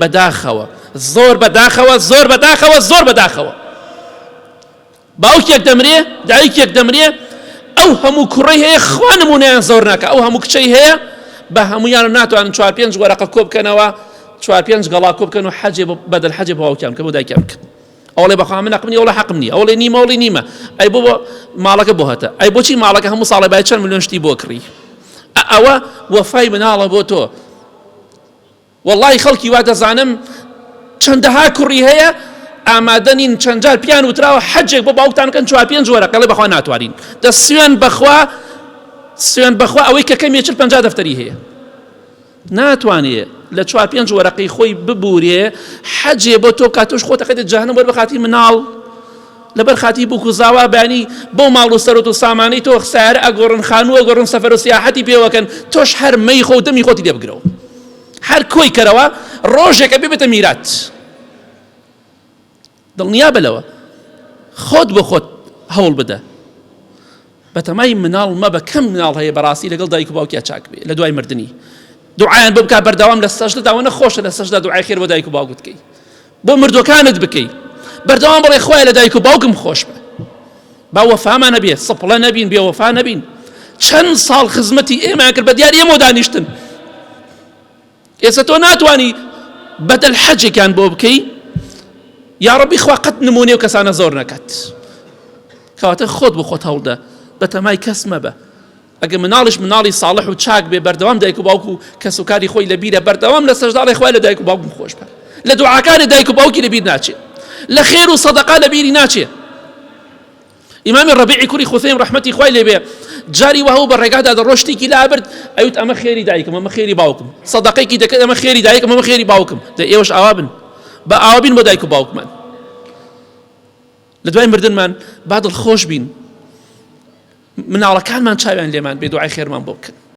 بەداخەوە زۆر بەداخەوە زۆر بەداخەوە زۆر بەداخەوە باوکێک دەمرێ دایکێک دەمرێ ئەو هەموو کوڕەی هەیە خوا نمونەیان زۆر ناکە ئەو هەموو کچەی هەیە بە هەمویان ناتوانن چوار پێنج وەرەقە کۆ بکەنەوە چوار پێنج گەڵا کۆ بکەن و حەجێ بەدەل حەجێ بۆ باوکیان بکەن بۆ دایکیان بکەن. ئەوڵێ بەخوا من حەقم نییە ئەوڵێ حەقم نییە ئەوڵێ نیمە ئەوڵێ نیمە ئەی بۆ ماڵەکە بۆ هەتە ئەی بۆچی ماڵەکە هەموو ساڵێ بای چەند ملیۆن شتی بۆ کڕی ئەوە وەفای مناڵە بۆ تۆ وەڵی خەڵکی وا دەزانم چەندەها کوڕی هەیە ئامادە نین چەند جار پیان وتراوە حەجێک بۆ باوکتان بکەن چوار پێنج وەرەقەڵێ بەخوا ناتوانین دە سوێن بەخوا سوێن بەخوا ئەوەی کە کەمێ 40 50 دەفتەری هەیە ناتوانێ لە چوار پێنج وەرەقەی خۆی ببورێ حەجێ بۆ تۆ بکات تۆش خۆت ئەخەیتە جەهەنەم وەر بەخاتی مناڵ لەبەر خاتی بوک و زاوا بانی بەو ماڵ و سەرۆت و سامانەی تۆ سیارە ئەگۆڕن خانوو ئەگۆڕن سەفەر و سیاحەتی پێوەکەن تۆش هەر مەی خۆ و دەمی خۆتی لێ بگرەوە هەر کۆی کەرەوە ڕۆژێکە ببێتە میرات دڵنیابە لەوە خۆت بۆ خۆت هەوڵ بدە بەتەمای مناڵ مەبە کەم مناڵ هەیە بەڕاستی لەگەڵ دایک و باوکیا چاک بێ لە دوای مردنی دوعایان بۆ بکە بەردەوام لە سەجدەدا وە نەخۆشە لە سەجدە دوعای خێر بۆ دایک و باوکت بکەی بۆ مردوەکانت بکەی بەردەوام بڵێ خوایە لە دایک و باوکم خۆش بە با وەفامان نەبێ سپڵە نەبین بێ وەفا نەبین چەند ساڵ خزمەتی ئێمە کرد بە دیار ئێمە دانیشتن ئێستا تۆ ناتوانی بەدەل حەجێکیان بۆ بکەی یاڕەبی خوا قەت نمونەی و کەسانە زۆر نەکات کەواتە خۆت بۆ خۆت هەوڵدە بەتەمای کەس مەبە ئەگە مناڵیش مناڵی ساڵح و چاک بێ بەردەوام دایک و باوک و کەس و کاری خۆی لەبیرە بەردەوام لە سەجداڵی خوای لە دایک و باوکم خۆش بە لە دوعاکانی دایک و باوکی لەبیر ناچێ لە خێر و سەدەقا لەبیری ناچێ ئیمامی ڕەبیعی کوڕی خوثەیم ڕەحمەتی خوای لێ بێ جاری وەهو بە ڕێگادا دەڕۆ شتێکی لابرد ئەوت ئەمە خێری دایکم ئەمە خێری باوکم سەدەقێکی دەکرد ئەمە خێری دایکم ئەمە خێری باوکم دە ئێوەش ئاوا بن بە ئاوا بین بۆ دایک و باوکمان لە دوای مردنمان با دڵخۆش بین مناڵەکانمان چاویان لێمان بێ دوعای خێرمان بۆ بکەن.